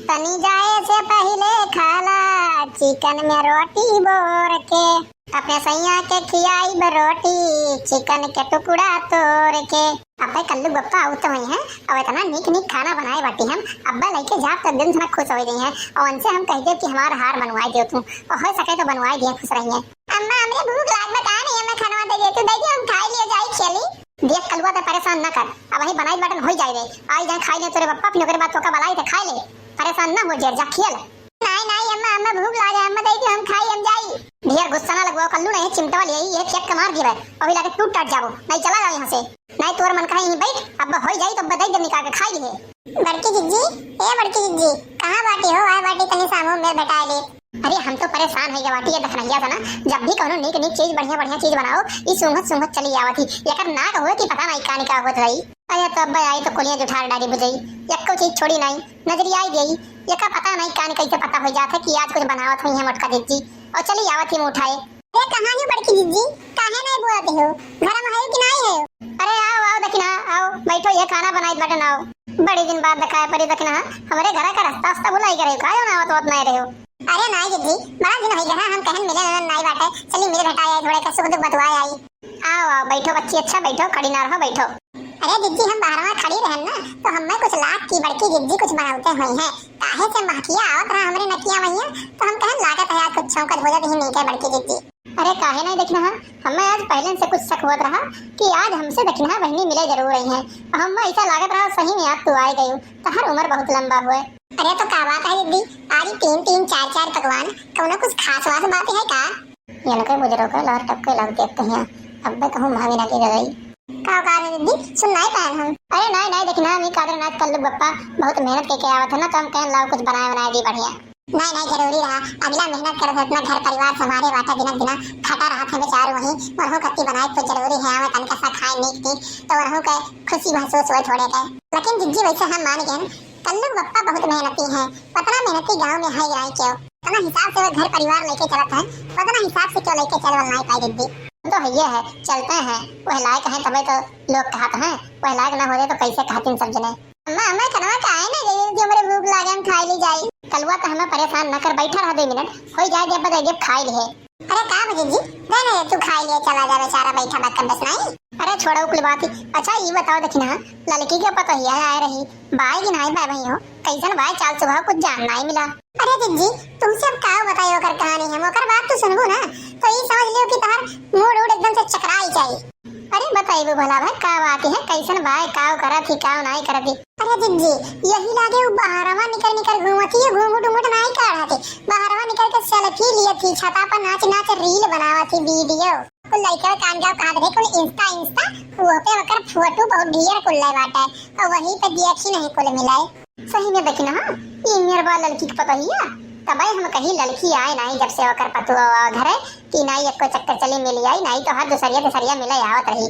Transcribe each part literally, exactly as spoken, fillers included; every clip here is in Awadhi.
तनी जाए से पहिले खाला चिकन में रोटी बोर के, अपने सैया के खियाइब रोटी चिकन के टुकड़ा तोर के। अब्बे कल्लू बप्पा आउत होइहैं, अउ इतना नीक नीक खाना बनाए बाटी हम, अब्बे लइके जाब तो दिल से ना खुश होइ जइहैं, अउ उनसे हम कहि देब कि हमार हार बनवाए दियो तू, अउ होइ सके तो बनवाए दिए, खुश रहिहैं। अम्मा, हमरे भूख लाग बा, काहे नहीं अम्मा खानवा दे दे, तू दे दे, हम खाई लियो, जाई खेली। देख कलुआ, ते परेशान ना कर, अबहीं बनाई बाटन, होई जाई रे, आई जाए खाई ले तोरे बप्पा, फिर ओकरे बाद तोका बलाई ते खाई ले, परेशान ना हो जेर, जा खेल। नाई नाई अम्मा, अम्मा भूख लागे, अम्मा दे दे, हम खाई, हम जाई। ढेर गुस्सा ना लगवाओ कल्लू, नहीं चिमटवा ले आई, ये फेंक के मार दिए, अभी लागे टूट टाट जाबो, नहीं चला जाओ यहाँ से, नहीं तोर मन कहे यहीं बैठ, अब होई जाई तो अब दे दे निकाल के खाई ले। बड़की जिज्जी, ए बड़की जिज्जी, कहाँ बाटी हो? आए बाटी तनी सामू में भेटाए ले। अरे हम तो परेशान होइ गए बाटी ये दखनहिया से ना, जब भी कौनो नीक नीक चीज बढ़िया बढ़िया चीज बनाओ, ई सूंघत सूंघत चली आवत ही, एकर नाक होए कि पता नहीं का निका होत रही। अरे तो अब आई तो कोलियां जुठार डारी बुझई, एको चीज छोड़ी नहीं, नजरी आई गई, एका पता नहीं कान कैसे पता हो जात है कि आज कुछ बनावत हुई है मोटका जिज्जी, और चली आवत ही मुंह उठाए। अरे कहाँ हो बड़की जिज्जी, काहे नहीं बोलत हो, घर में है कि नहीं है? अरे आओ आओ दखिना, आओ बैठो, ये खाना बनाई बटन आओ। बड़ी दिन बाद दिखाए पड़ी दखिना, हमरे घर का रास्ता वास्ता भुलाई गए का, ना आवत आवत नहीं रहे हो। अरे नाई जिज्जी, बड़ा दिन होई गया, हम कहन मिले मिलन नाई बाटे, चली मिल भेटाए आई, थोड़े का सुख दुख बतुआए आई। आओ आओ बैठो बच्ची, अच्छा बैठो, खड़ी ना रहो, बैठो। अरे जिज्जी, हम बाहरवा खड़ी रहन ना, तो हमें कुछ लाग की बड़की जिज्जी कुछ बनावते हुई हैं, काहे से महकिया आवत रहा हमरे नकिया वहिया, तो हम कहन लागत है आज कुछ छौंकत हो जात ही नीके बड़की जिज्जी। अरे काहे नहीं दखिना, हमें आज पहले से कुछ शक होत रहा कि आज हमसे दखिना बहनी मिले जरूर रही हैं, और हमें ऐसा लागत रहा सही में आज तू आए गई, तोहर उम्र बहुत लंबा हुए। अरे तो का बात है दीदी, आज ही तीन तीन चार चार पकवान, कौनो कुछ खास वास बात है का? ये लोग बुजुर्ग के लहर टपके लग देख कहिया, अब्बे कहूँ भाभी ना के गई। का का रे दीदी, सुन नहीं पाए हम। अरे नहीं नहीं दखिना, हम ही कादर नाथ कल्लू बप्पा बहुत मेहनत के के आवत है ना, तो हम कहन लाओ कुछ बनाए बनाए दी बढ़िया। नहीं नहीं, जरूरी रहा, अगला मेहनत करत है, अपना घर परिवार संभारे बाटे, दिनक दिना खटा रहत है बेचारू वहीं, वरहू कत्ती बनाए तो जरूरी है, आवे तनका सा खाए नीक नीक, तो वरहू के खुशी महसूस हुए थोड़े के। लेकिन जिज्जी वैसे हम मान गए, कल्लू बप्पा बहुत मेहनती हैं, पतना मेहनती गाँव में है ही नहीं क्यों, पतना हिसाब से वो घर परिवार लेके चलत हैं, पतना हिसाब से क्यों लेके चलवल नहीं पाई दीदी। तो है ये है, चलते हैं, वह लायक हैं तबे तो लोग कहत हैं, वह लायक ना होते तो कैसे कहतीन सब जने। अम्मा, अम्मा, खानवा काहे ना गई कि हमरे भूख लागे, हम खाई ली जाई। कलुआ तो हमें परेशान न कर, बैठा रह दो मिनट, होई जाए जब बताइए खाई लिए। अरे का बजे जी, नहीं नहीं, तू खाई लिए, चला जा बेचारा, बैठा बात कर बस नहीं। अरे छोड़ो कुल बात ही। अच्छा ये बताओ दखिना, ललकी के पतोहिया आए रही, बाय कि नहीं बाय भाई हो, कैसन बाय चाल स्वभाव, कुछ जान नहीं मिला। अरे जिज्जी, तुमसे अब का बताई ओकर कहानी, हम ओकर बात तो सुनबो ना, तो ये समझ लियो कि तोहर मूड उड एकदम से चकराई जाई। अरे बताइबू भला भाई, का बात है, कैसन बाय, का करत ही, का नहीं करत ही? अरे जिज्जी, यही लागे उ बहरवा निकर निकर घूमत ही, घूंघट उंघट नहीं काढ़त ही, बहरवा निकर के सेल्फी लियत ही, छता पर नाच नाच रील बनावत ही, वीडियो। कुल लइका कान जाओ कहा दे, कुल इंस्टा इंस्टा, वो पे ओकर फोटो बहुत ढेर कुल ले बाटे, और वही पे देखी नहीं कुल मिलाए। सही में दखिना, ई मेर बा ललकी के पतोहिया। तबे हम कही ललकी आए नाई जब से ओकर पतुआ घरे कि नाई एको चक्कर चली मिल आई, नाई तो हर दूसरिया तीसरिया मिले आवत रही।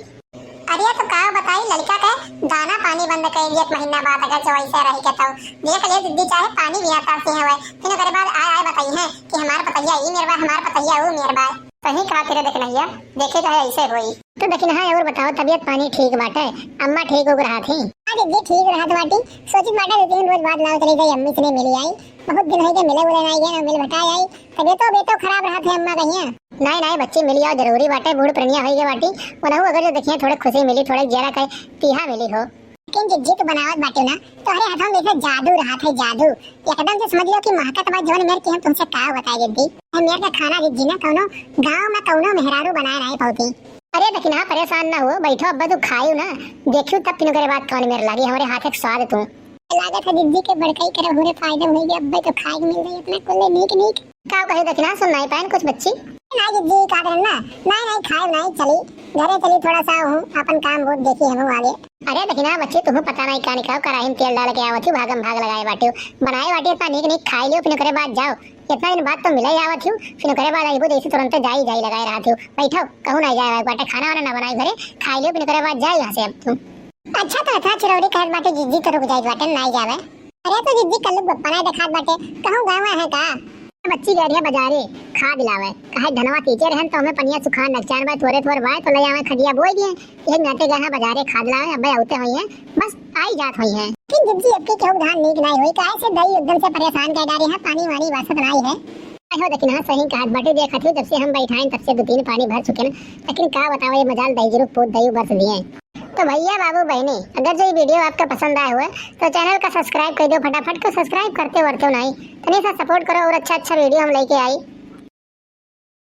अरे तो का बताई, लड़का के दाना पानी बंद कर दिया एक महीना बाद, अगर जो ऐसे रही के तो देख ले दीदी, चाहे पानी भी आता से हवे, फिर ओकरे बाद आए आए बताई है कि हमार पतोहिया ई मेर बा, हमार पतोहिया ऊ मेर बा। सही कहा तेरे दखिनहिया, देखे चाहे ऐसे होई। तो दखिनहा और बताओ, तबीयत पानी ठीक बाटे? अम्मा ठीक उग रहा थी? हाँ दीदी ठीक रहा बाटी, सोचित बाटे दो तीन रोज बाद लाओ चली जाई, अम्मी से मिली आई, बहुत दिन हो गए मिले उले नहीं गए ना मिल भटाए आई, तबीयत तो बेटो खराब रहा थे अम्मा कहिया। नहीं नहीं बच्ची मिली आओ, जरूरी बाटे, बूढ़ पुरनिया हो गए बाटी, उनहु अगर जो देखिए थोड़े खुशी मिली, थोड़े जियरा के पीहा मिली हो। लेकिन जिज्जी के बनावत बाटे ना, तोहरे हाथों में जैसे जादू रहा थे, जादू। एकदम से समझ लो कि महकत बा जवन मेर के हम तुमसे का बताए जिज्जी। हम मेर का खाना जिज्जी ना कौनो गाँव में कौनो मेहरारू बनाए नहीं पौती। अरे दखिनहा परेशान ना हो, बैठो अब्बा तू खायू ना, देखियो तब फिर ओकरे बाद कौन मेर लागी हमरे हाथ एक स्वाद तू। लागत है जिज्जी के बड़काई करे हुरे फायदे हुई गए, अब्बा तो खाए के मिल रही इतना कुल्ले नीक नीक। का कहे दखिनहा, सुन नहीं पायन कुछ बच्ची? ना जिज्जी का करन ना, नहीं नहीं खाए नहीं चली, घरे चली थोड़ा सा हूँ अपन काम बहुत देखी हम आगे। अरे दखिनहा बच्ची, तुहू पता नहीं का निकाल कराही में तेल डाल के आवत ही, भागम भाग लगाए बाटियो, बनाए बाटियो इतना नीक नीक खाई लियो, फिर ओकरे बाद जाओ। इतना दिन बाद तो मिले ही आवत ही, फिर ओकरे बाद आइबो जैसे तुरंत जाई जाई लगाए रहत ही। बैठो, कहूँ नहीं जाए बाटे, खाना वाना ना बनाई घरे, खाई लियो, फिर ओकरे बाद जाई यहाँ से अब तू। अच्छा तो इतना चिरौरी कहत बाटे जिज्जी तो रुक जाई बाटे, नहीं जावे। अरे तो जिज्जी कल्लू बप्पा नहीं देखात बाटे, कहूँ गाँव है का? पच्ची गए रहे बजारे खाद लावे, काहे धनवा तीचे रहन तो हमें पनिया सुखान नकचान बाय, थोरे थोर बाय तो ले आवे खदिया बोई दिए। एक नाते गए हैं बजारे खाद लावे, अबे आउते होइहैं, बस आई जात होइहैं। कि जिज्जी, अबकी केहू धान नीक नाई होई, काहे से दई एकदम से परेशान कर डारे हैं, पानी वानी वासत नाई है। आहो, लेकिन हाँ, सही कहत बाटे, देखत ही जब से हम बैठाइन तब से दो तीन पानी भर चुके हैं, लेकिन का बताओ, ये मजाल दई जरूर पोत दई बरस दिए। तो भैया, बाबू, बहनी, अगर जो ये video आपका पसंद आए हुए तो channel का subscribe कर दो, फटाफट को subscribe करते वरते हो नहीं, तनी सा support करो और अच्छा अच्छा video हम लेके आई।